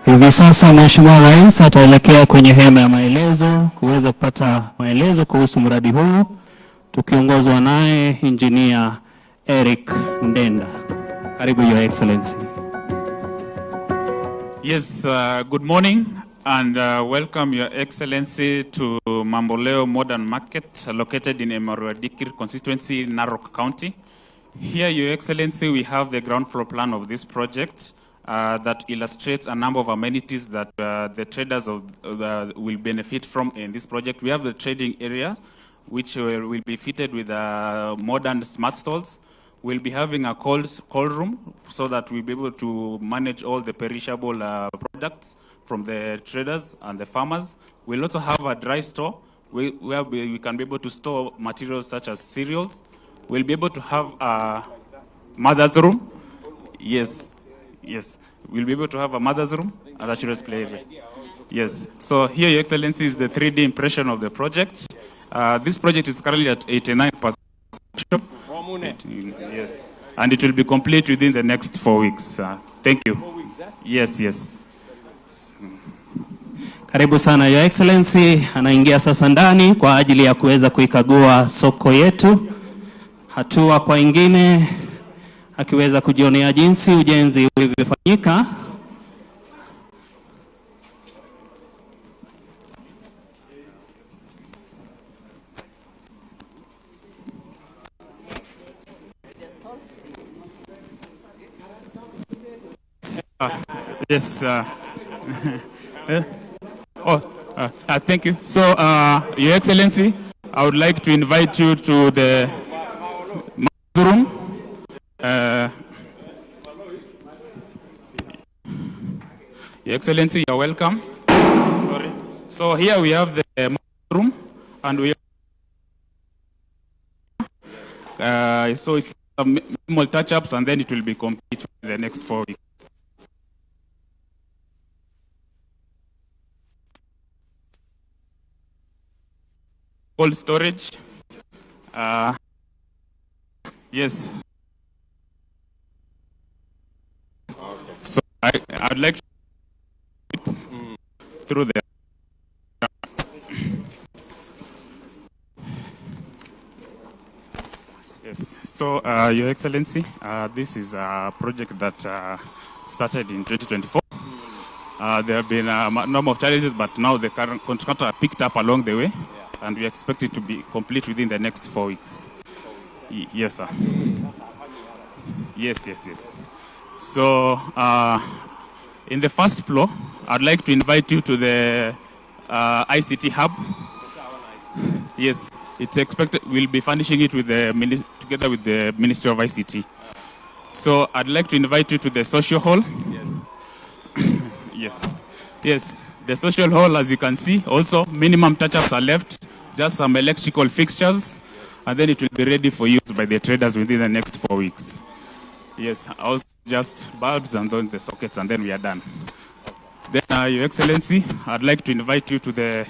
Hivi sasa Mheshimiwa Rais ataelekea kwenye hema ya maelezo kuweza kupata maelezo kuhusu mradi huu tukiongozwa naye Engineer Eric Ndenda. Karibu, Your Excellency. Yes, good morning and welcome, Your Excellency, to Mamboleo Modern Market located in Emurua Dikirr constituency, Narok County. Here, Your Excellency, we have the ground floor plan of this project that illustrates a number of amenities that the traders will benefit from in this project. We have the trading area, which will be fitted with modern smart stalls. We'll be having a cold room so that we'll be able to manage all the perishable products from the traders and the farmers. We'll also have a dry store where we can be able to store materials such as cereals. We'll be able to have a mother's room. Yes, yes. We'll be able to have a mother's room and a children's play area. Yes. So here, Your Excellency, is the 3D impression of the project. This project is currently at 89%. Yes. And it will be complete within the next 4 weeks. Thank you. Yes, yes. Karibu sana, Your Excellency. Anaingia sasa ndani kwa ajili ya kuweza kuikagua soko yetu hatua kwa ingine, akiweza kujionea jinsi ujenzi ulivyofanyika. Yes. Oh, thank you. So, Your Excellency, I would like to invite you to the room. Your Excellency, you're welcome. Sorry. So here we have the room, and we so it's minimal touch-ups, and then it will be complete in the next 4 weeks. Cold storage. Yes. Okay. So I'd like to through the. Yes. So, Your Excellency, this is a project that started in 2024. There have been a number of challenges, but now the current contractor picked up along the way, and we expect it to be complete within the next 4 weeks. Yes, sir. Yes, yes, yes. So, in the first floor, I'd like to invite you to the ICT hub. Yes, it's expected we'll be furnishing it with the together with the Ministry of ICT. So I'd like to invite you to the social hall. Yes. Yes. Yes, the social hall, as you can see, also minimum touch-ups are left, just some electrical fixtures, and then it will be ready for use by the traders within the next 4 weeks. Yes, also just bulbs and then the sockets, and then we are done. Then, Your Excellency, I'd like to invite you to the,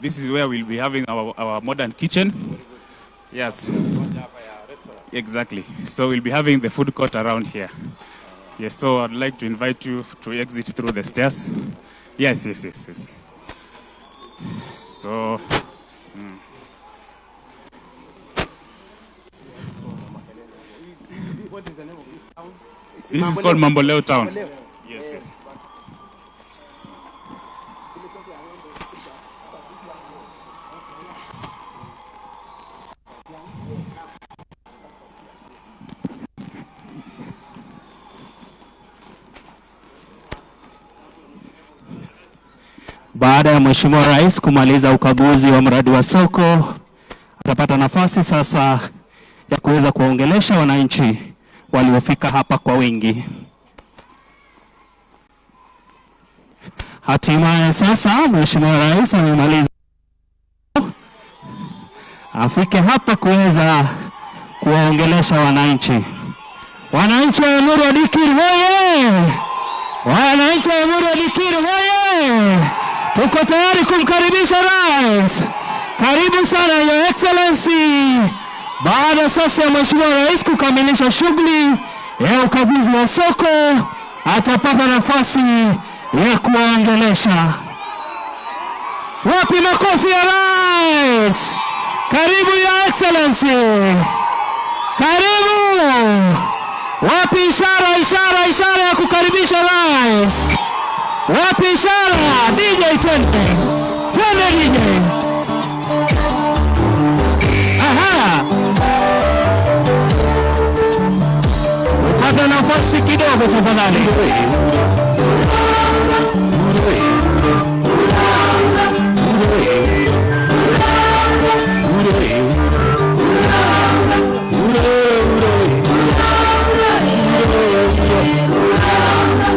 this is where we'll be having our modern kitchen. Yes, exactly. So we'll be having the food court around here. Yes, so I'd like to invite you to exit through the stairs. Yes, yes, yes, yes. So, What is the name of this town? This is called Mamboleo Town. Mamboleo. Yes, yes. Baada ya Mheshimiwa Rais kumaliza ukaguzi wa mradi wa soko, atapata nafasi sasa ya kuweza kuwaongelesha wananchi waliofika hapa kwa wingi. Hatimaye sasa Mheshimiwa Rais amemaliza, afike hapa kuweza kuwaongelesha wananchi. Wananchi wa Emurua Dikirr hoye! Wananchi wa Emurua Dikirr hoye! Tuko tayari kumkaribisha Rais. Karibu sana Your Excellency. Baada sasa ya Mheshimiwa Rais kukamilisha shughuli ya ukaguzi wa soko, atapata nafasi ya kuwaongelesha. Wapi makofi ya rais? Karibu, Your Excellency, karibu. Wapi ishara, ishara, ishara ya kukaribisha rais? Wapi ishara? DJ, twende, twende DJ. Aha, upata nafasi kidogo tafadhali.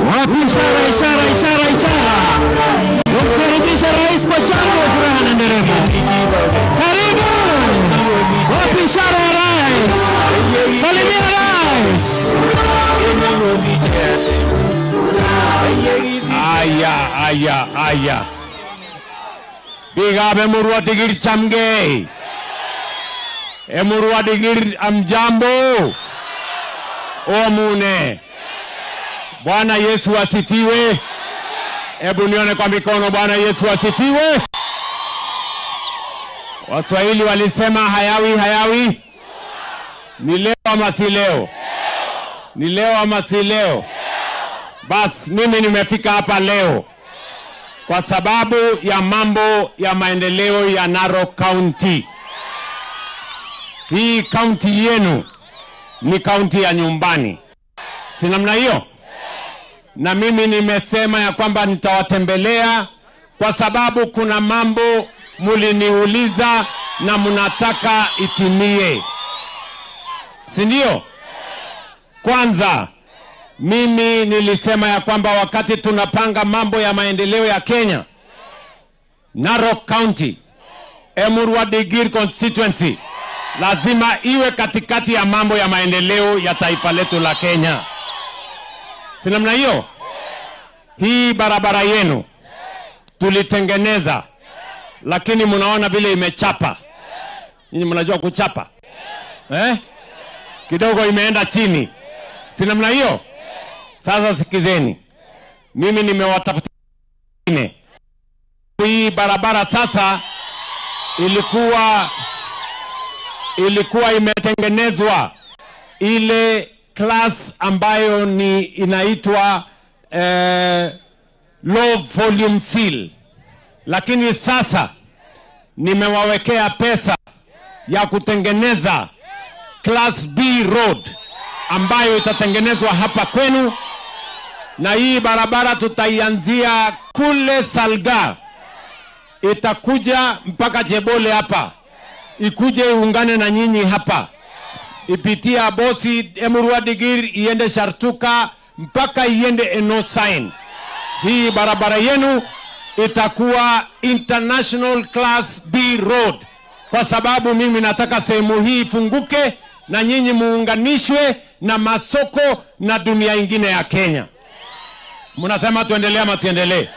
Wapi ishara, ishara, ishara, ishara? Tumkaribisha rais kwa shangwe, furaha na nderemo. Karibu. Wapi ishara ya rais? Salimia rais. Aya, aya, aya. Biikab Emurua Dikirr, chamgei. Emurua Dikirr, hamjambo. Omune. Bwana Yesu asifiwe. Hebu nione kwa mikono, Bwana Yesu asifiwe. Waswahili walisema hayawi hayawi. Ni leo ama si leo? Ni leo ama si leo? Bas, mimi nimefika hapa leo kwa sababu ya mambo ya maendeleo ya Narok County. Hii county yenu ni county ya nyumbani, si namna hiyo? Na mimi nimesema ya kwamba nitawatembelea kwa sababu kuna mambo muliniuliza na mnataka itimie, si ndio? Kwanza mimi nilisema ya kwamba wakati tunapanga mambo ya maendeleo ya Kenya, Narok County, Emurua Dikirr constituency lazima iwe katikati ya mambo ya maendeleo ya taifa letu la Kenya. Si namna hiyo? Hii barabara yenu tulitengeneza, lakini mnaona vile imechapa. Nyinyi mnajua kuchapa, eh? Kidogo imeenda chini, si namna hiyo? Sasa sikizeni, mimi nimewatafuta hii barabara sasa ilikuwa imetengenezwa ile class ambayo ni inaitwa low volume seal, lakini sasa nimewawekea pesa ya kutengeneza class B road ambayo itatengenezwa hapa kwenu, na hii barabara tutaianzia kule Salga, itakuja mpaka Chebole hapa, ikuje iungane na nyinyi hapa, ipitia Abosi, Emurua Dikirr, iende Shartuka mpaka iende Enosain. Hii barabara yenu itakuwa international class B road, kwa sababu mimi nataka sehemu hii ifunguke na nyinyi muunganishwe na masoko na dunia ingine ya Kenya. Mnasema tuendelee ama tuendelee?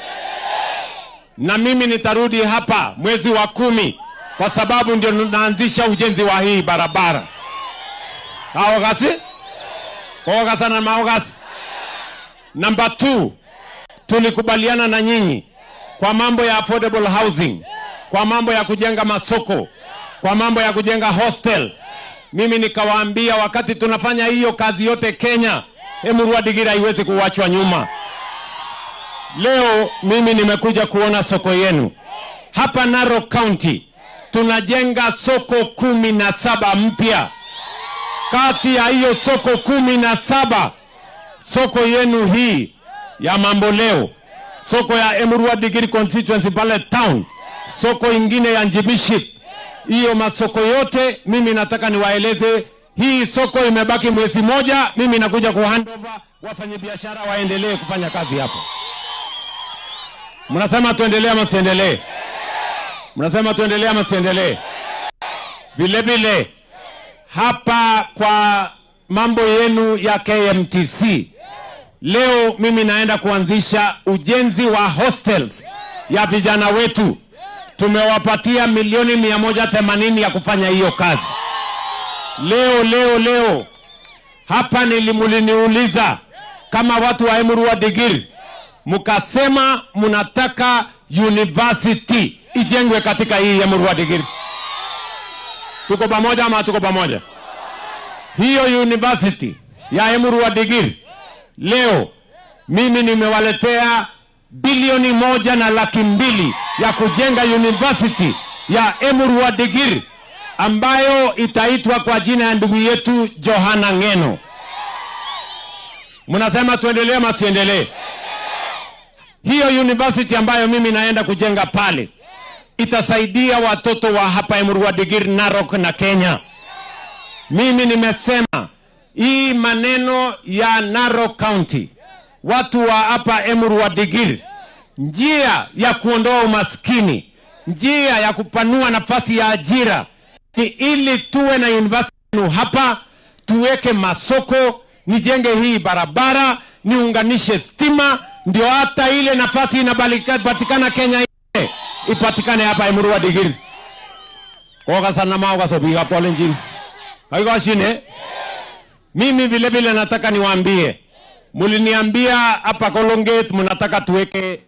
Na mimi nitarudi hapa mwezi wa 10 kwa sababu ndio naanzisha ujenzi wa hii barabara. Kaogasi? Kaogasa na maogasi. Number 2, tulikubaliana na nyinyi kwa mambo ya affordable housing, kwa mambo ya kujenga masoko, kwa mambo ya kujenga hostel. Mimi nikawaambia wakati tunafanya hiyo kazi yote Kenya, Emurua Dikirr haiwezi kuachwa nyuma. Leo mimi nimekuja kuona soko yenu. Hapa Narok County tunajenga soko 17 mpya. Kati ya hiyo soko 17, soko yenu hii ya Mamboleo, soko ya Emurua Dikirr constituency pale town, soko ingine ya Njimiship, hiyo masoko yote mimi nataka niwaeleze, hii soko imebaki mwezi moja, mimi nakuja ku handover, wafanyabiashara waendelee kufanya kazi hapo. Mnasema tuendelee ama tuendelee? Mnasema tuendelee ama tuendelee? Vile vile hapa kwa mambo yenu ya KMTC, leo mimi naenda kuanzisha ujenzi wa hostels ya vijana wetu. Tumewapatia milioni 180 ya kufanya hiyo kazi. Leo, leo, leo hapa nilimuliniuliza kama watu wa Emurua Dikirr Mkasema mnataka university ijengwe katika hii Emurua Dikirr. Tuko pamoja ama tuko pamoja? Hiyo university ya Emurua Dikirr leo mimi nimewaletea 1,200,000 ya kujenga university ya Emurua Dikirr ambayo itaitwa kwa jina ya ndugu yetu Johana Ngeno. Mnasema tuendelee ama tuendelee? Hiyo university ambayo mimi naenda kujenga pale itasaidia watoto wa hapa Emurua Dikirr, Narok na Kenya. Mimi nimesema hii maneno ya Narok County, watu wa hapa Emurua Dikirr, njia ya kuondoa umaskini, njia ya kupanua nafasi ya ajira ni ili tuwe na university hapa, tuweke masoko, nijenge hii barabara, niunganishe stima, ndio hata ile nafasi inapatikana Kenya ile ipatikane hapa Emurua Dikirr. Kokasana maokaso biikab Kalenjin. Kaikashine. Mimi vile vile nataka niwaambie, muliniambia hapa Kolonget mnataka tuweke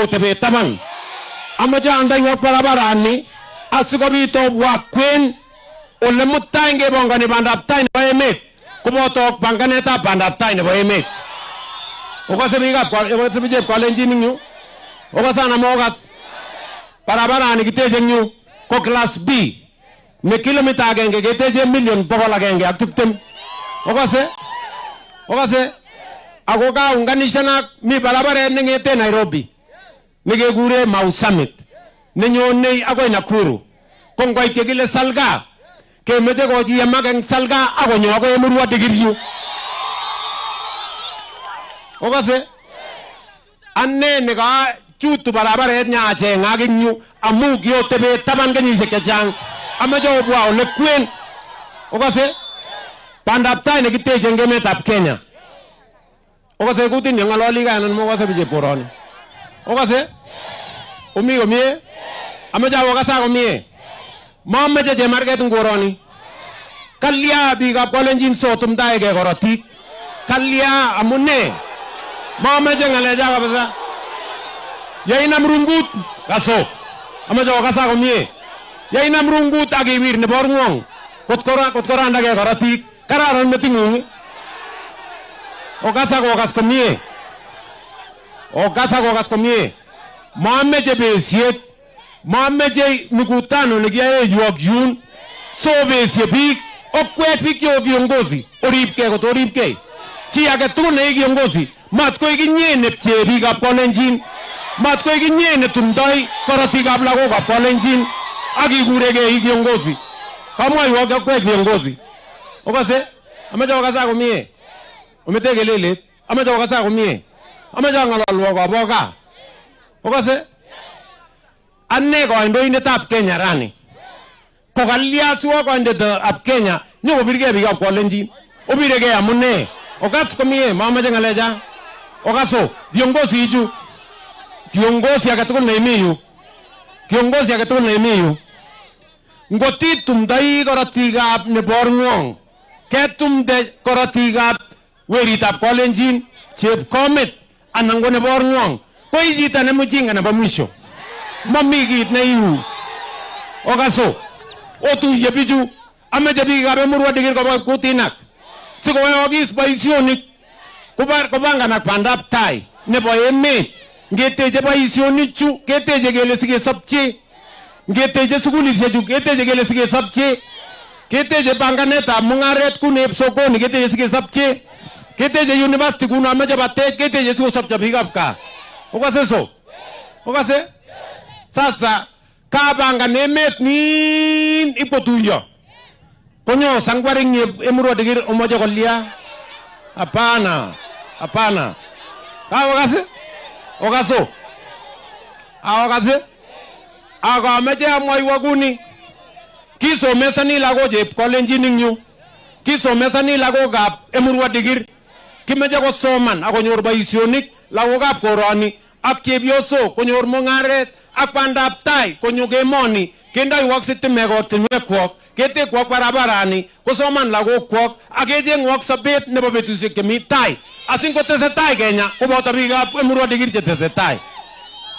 otebet taban. Amache andaiwok barabarani asikobit obwa kwen ole mutai ngebongoni bandab tai nebo emet koboto panganetab bandab tai nebo emet. Okose biikab okose bichep Kalenjin eng yu. Okose anan mokas. Barabarani kiteche eng yu ko class B ne kilomita agenge keteche 120,000,000. Okose? Okose? Ako kaunganishanak mi barabaret neng'eten Nairobi nekekure Mau Summit nenyonei akoi Nakuru. Ko ngoit yekile Salga kemeche koyemak eng Salga akonyo akoi Emurua Dikirr yu. Okose? Ane nekachutu barabaret nyacheng'ak eng yu amu kiotebe taban kenyisiek chechang. Amache obwa ole kwen. Okose? Bandab tai nekiteche eng emetab Kenya. Okose kutin yeng'ololi kai anan mokose bichep koroni. Okose? Omi komie? Amache awokasa komie. Mameche chemarket eng koroni. Kalya biikab Kalenjin sotumdaeke korotik. Kalya amune. Mameche ng'alecha kabisa. Yeinam rungut kaso. Amache okasa komie. Yeinam rungut ak iwir nebo orng'wong. Kot korandake korotik. Kararan meting'ung. Okasa kokas komie. Okasa kokas komie. Mameche besiet. Mameche mkutano nekiyae yu ak yun. So besie biik. Okwek biik cheo viongozi. Oripkei kot oripkei. Chi age tugul ne kiongozi. Mat koik inye nepchee biikab Kalenjin. Mat koik inye netumdoi korotikab lagokab Kalenjin. Ak ikurekei i kiongozi. Kamwoiwok okwek viongozi. Okose? Amache okasa komie. Omete kelelet. Amache okasa komie. Amache ang'ololwok obo gaa. Okase? Ane kandoindetab Kenya rani. Kokalya siwo kandoindetab Kenya nyokobirgei biikab Kalenjin. Obiregei amune. Okas komie, mamache ng'alecha. Okaso, viongozi ichu. Kiongozi agetugul neimi yu. Kiongozi agetugul neimi yu. Ngotitumdoi korotikab neborng'wong, ketumde korotikab weritab Kalenjin, chepkomet anan ko neborng'wong, ko i chito ne mujinga nebo mwisho. Mami kit neiu. Okaso, otuye bichu, ameche biikab Emurua Dikirr kobwa Kipkutinak sikoyookis boisionik, kopanganak bandab tai nebo emet. Ngeteche boisionichu, keteche kele sikesopche. Ngeteche sukulishechu, keteche kele sikesopche. Keteche panganetab mung'aret kunep sokoni, keteche sikesopche. Keteche university kuno ameche batech, keteche sikosopcho biikab gaa. Okase so? Okase? Sasa, kapangan emet nin ipkotuiyo. Konyo sangwar eng Emurua Dikirr omoche kolya. Hapana. Hapana. Kakokase? Okaso. Aokase? Akameche amwoiwo kuni. Kisomesani lagok chepkolenjin eng yu. Kisomesani lagokab Emurua Dikirr. Kimeche kosoman akonyor boisionik lagokab koroni ak chepyosok konyor mung'aret ak bandab tai konyo kemoni kendoiwok sitimek ortinwekwok ketekwok barabarani kosoman lagokwok ak kecheng'wok sobet nebo betusiek chemi tai asingotesetai Kenya koboto biikab Emurua Dikirr chetesetai.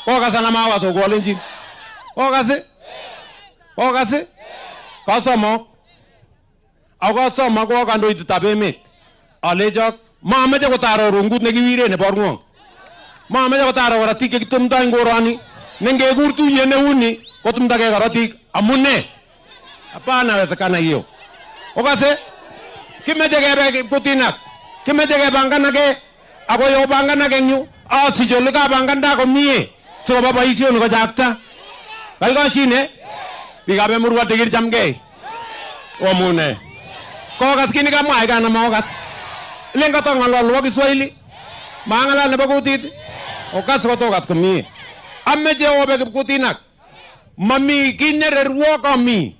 Kokas anan makas okolenjin? Kokas? Kokas? Kasomok. Ako kasomok ko kandoindetab emet. Alechok mameche kotaro rungut nekiwiren neborng'wong. Mameche kotaro korotik chekitumdoi eng koroni nengekur tuyet neuni kotumdagei korotik. Amune? Hapana, wezekana hiyo. Okase? Kimeche kebe Kipkutinak. Kimeche kepanganake ako yopanganak eng yu asich ole kapanganda komie sikoba boisionik kochakta. Kakikoshine? Biikab Emurua Dikirr chamgei. Omune. Kokas kit nekamwa anan maokas? Ilen katang'ololwo Kiswahili? Mang'alal nebo kutit? Okas kotokas komie. Ameche obe Kipkutinak. Mami kiy nererwo komi.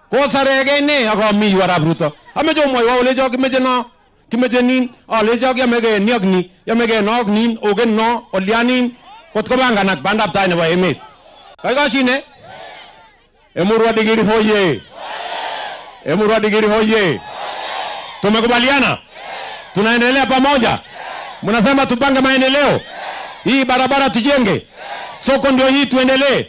Kosaregei ne ak ami yu Arap Ruto. Ameche omwoiwo olecho kimeche no, kimeche nin, alecho yomegei ni ak ni, yomegei no ak nin, ogen no, olyanin, kot kopanganak bandab tai nebo emet. Kakikoshine? Emurua Dikirr hoye! Emurua Dikirr hoye! Tumekubaliana? Tunaendelea pamoja? Mnasema tupange maendeleo. Hii barabara tujenge. Soko ndio hii tuendelee.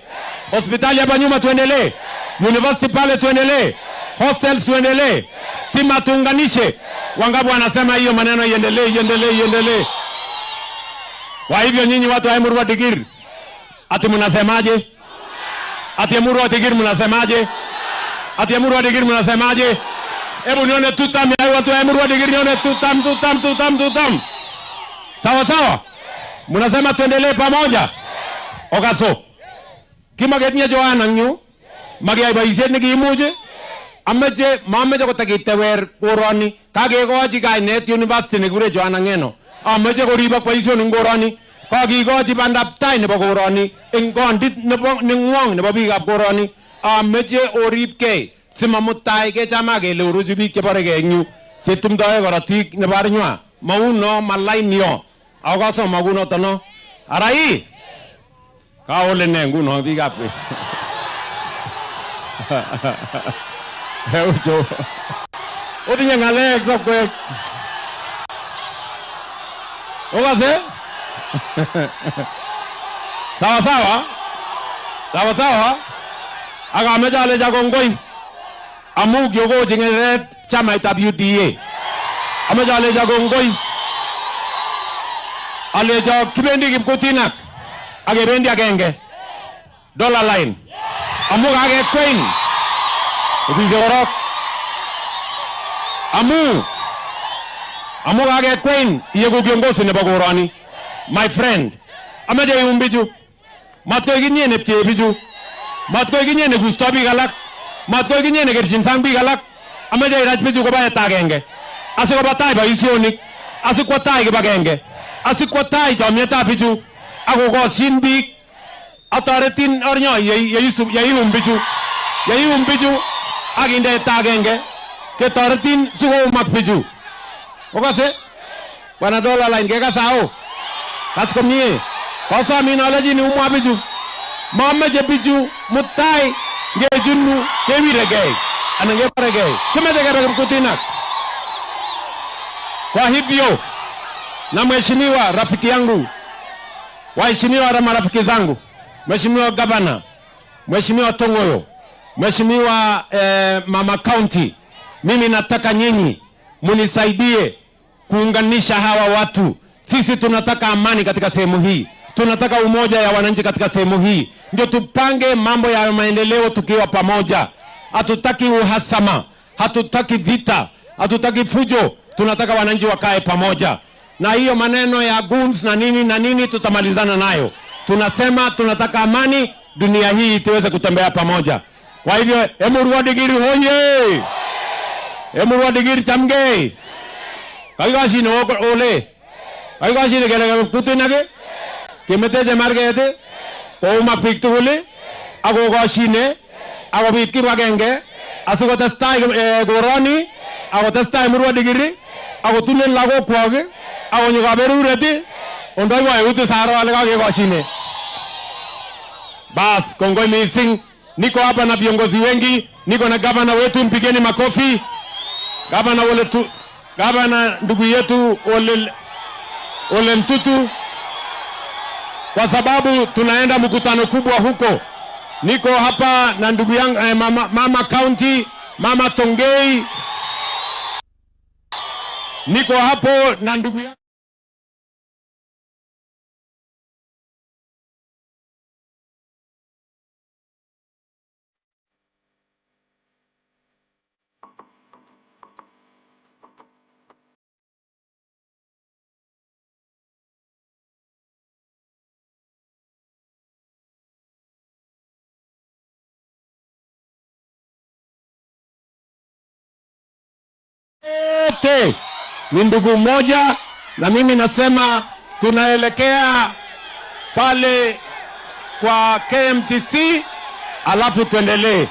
Hospitali hapa nyuma tuendelee. University pale tuendelee. Hostels tuendelee. Stima tuunganishe. Wangapi wanasema hiyo maneno iendelee, iendelee, iendelee? Kwa hivyo nyinyi watu wa Emurua Dikirr, ati mnasemaje? Ati Emurua Dikirr mnasemaje? Ati Emurua Dikirr mnasemaje? Hebu nione tutam ya watu wa Emurua Dikirr, nione tutam, tutam, tutam, tutam. Sawa sawa? Mnasema tuendelee pamoja? Okaso. Kimaketinye Joana eng yu, makiyai boisiet nekiimuch, ameche mameche kotakitewer koroni, kakekochi kainet university nekikure Joana Ng'eno. Ameche koribok boisionik eng koroni, kakikochi bandab tai nebo koroni eng kondit nebo nengwong nebo biikab koroni. Ameche oribkei simamutai kechama kele oruchu biik cheborekei eng yu chetumdoi korotik nebo arinywa. Mauno malain yo. Ako kasoma kunoto no. Ara ii, kaole ne nguno biikab Eucho. Otinye ng'alek sokwek. Okase? Sawa sawa? Sawa sawa? Ak ameche alecho kongoi amu kiokochi ng'echeret chamaitab UDA. Ameche alecho kongoi. Alecho kibendi Kipkutinak ak kebendi agenge dollar line amu kakekwein ofisi korok amu kakekwein iyeku kiongozi nebo koroni. My friend, ameche ium bichu, matkoik inye nepchee bichu, matkoik inye nekusto biik alak, matkoik inye nekerchin sang biik alak. Ameche irach bichu koba eta agenge. Asikoba tai boisionik, asikwo tai kibagenge, asikwo tai chomietab bichu, akokoshin biik. Atoretin ornyo yeium bichu, yeium bichu akinde eta agenge, ketoretin sikoumak bichu. Okase? Bwana Dola Line, kekasa ao? Kas komie. Kosomin alechini umwa bichu. Mameche bichu mutai ngechunu kewiregei anan kebaregei. Kimeche kebe Kipkutinak. Kwa hivyo, na mheshimiwa rafiki yangu, waheshimiwa na marafiki zangu, Mheshimiwa Gavana, Mheshimiwa Tongoyo, Mheshimiwa Mama County, mimi nataka nyinyi munisaidie kuunganisha hawa watu. Sisi tunataka amani katika sehemu hii, tunataka umoja ya wananchi katika sehemu hii, ndio tupange mambo ya maendeleo tukiwa pamoja. Hatutaki uhasama, hatutaki vita, hatutaki fujo, tunataka wananchi wakae pamoja. Na hiyo maneno ya goons na nini na nini tutamalizana nayo. Tunasema tunataka amani, dunia hii tuweze kutembea pamoja. Kwa hivyo, Emurua Dikirr hoye! Emurua Dikirr chamgei! Kakikoshine ole? Kakikoshine kele Kipkutinak, kemete chemarket, koumak biik tugul, akokoshine, akobit kibagenge, asikotestai koroni, akotestai Emurua Dikirr, akotunen lagokwak, akonyo kaberuret, ondoiwo eut saro ale kakekoshine. Bas, kongoi missing. Niko hapa na viongozi wengi, niko na gavana wetu, mpigeni makofi. Gavana Ole tu, gavana ndugu yetu Ole Ntutu, kwa sababu tunaenda mkutano kubwa huko. Niko hapa na ndugu yangu mama county, Mama Tongei. Niko hapo na ndugu yangu wote ni ndugu mmoja, na mimi nasema tunaelekea pale kwa KMTC, alafu tuendelee.